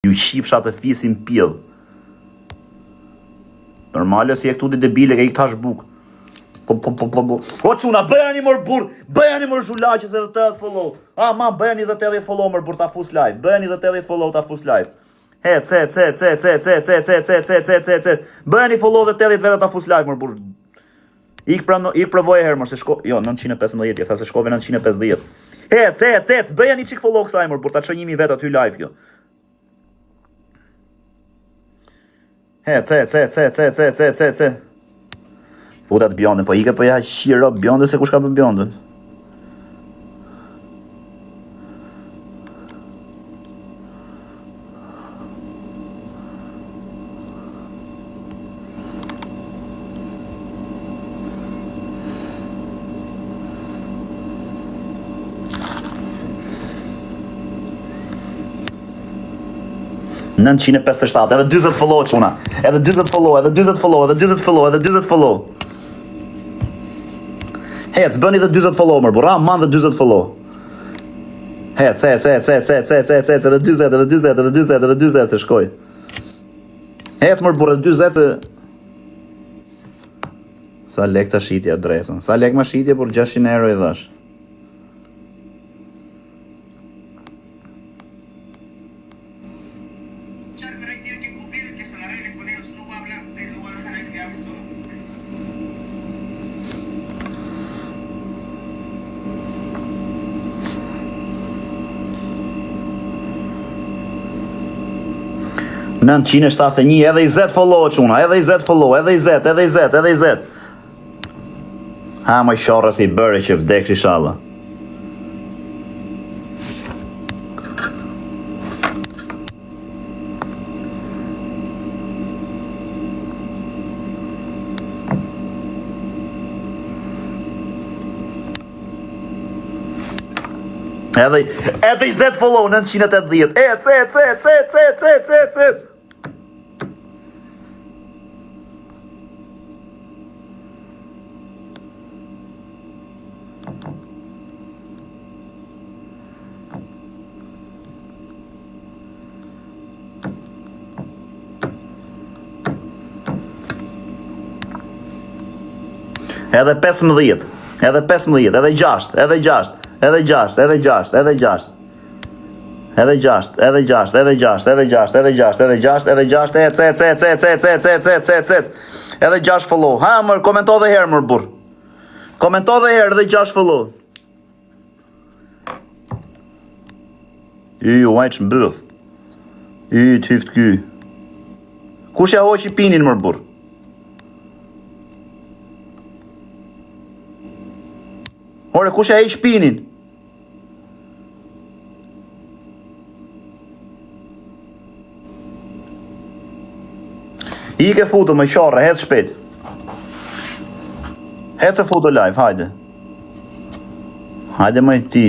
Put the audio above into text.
Ju qifsha të fisin pidh. Normale si e këtu di debile ke ik tash buk. Po po po po po. O çuna bëjani mor burr, bëjani mor zhulaqes edhe 80 follow. A ma bëjani edhe 80 follow mor burr ta fus live. Bëjani edhe 80 follow ta fus live. He c c c c c c c c c c c c. Bëjani follow dhe 80 veta ta fus live mor burr. Ik pra, ik provoj herë mor se shko, jo 915, ja tha se shkove 950. Hec, hec, hec, bëja një çik follow kësaj mor burr, ta çoj 1000 vet aty live kjo. Hec, hec, hec, hec, hec, hec, hec, hec, hec. Futat bjondën, po ike po ja qiro bjondën se kush ka bë bjondën. 957, edhe 40 follow çuna. Edhe 40 follow, edhe 40 follow, edhe 40 follow, edhe 40 follow. Hec, bëni dhe 40 follow mër burra, man dhe 40 follow. Hec, hec, hec, hec, hec, hec, hec, hec, edhe 40, edhe 40, edhe 40, edhe 40 se shkoj. Hec mër burrë, 40 se Sa lek ta shitje adresën. Sa lek ma shitje, por 600 euro i dhash. 971 edhe 20 follow çuna, edhe 20 follow, edhe 20, edhe 20, edhe 20. Ha moj qorre si bëre që vdeksh ishalla. Edhe edhe 20 follow 980. Ec ec ec ec ec ec ec ec. Edhe 15, edhe 15, edhe 6, edhe 6, edhe 6, edhe 6, edhe 6. Edhe 6, edhe 6, edhe 6, edhe 6, edhe 6, edhe 6, edhe 6, ec, ec, ec, ec, ec, ec, ec, ec, ec, ec. Edhe 6 follow. Ha, mër, komento dhe herë, mër burr. Komento dhe herë, edhe 6 follow. Y, uaj që mbyth. Y, të hyft ky. Kush ja hoqi pinin, mër burr? Ore, kush ja heq pinin? Ik e futu me qorre, hec shpejt. Hec e futu live, hajde. Hajde më ti.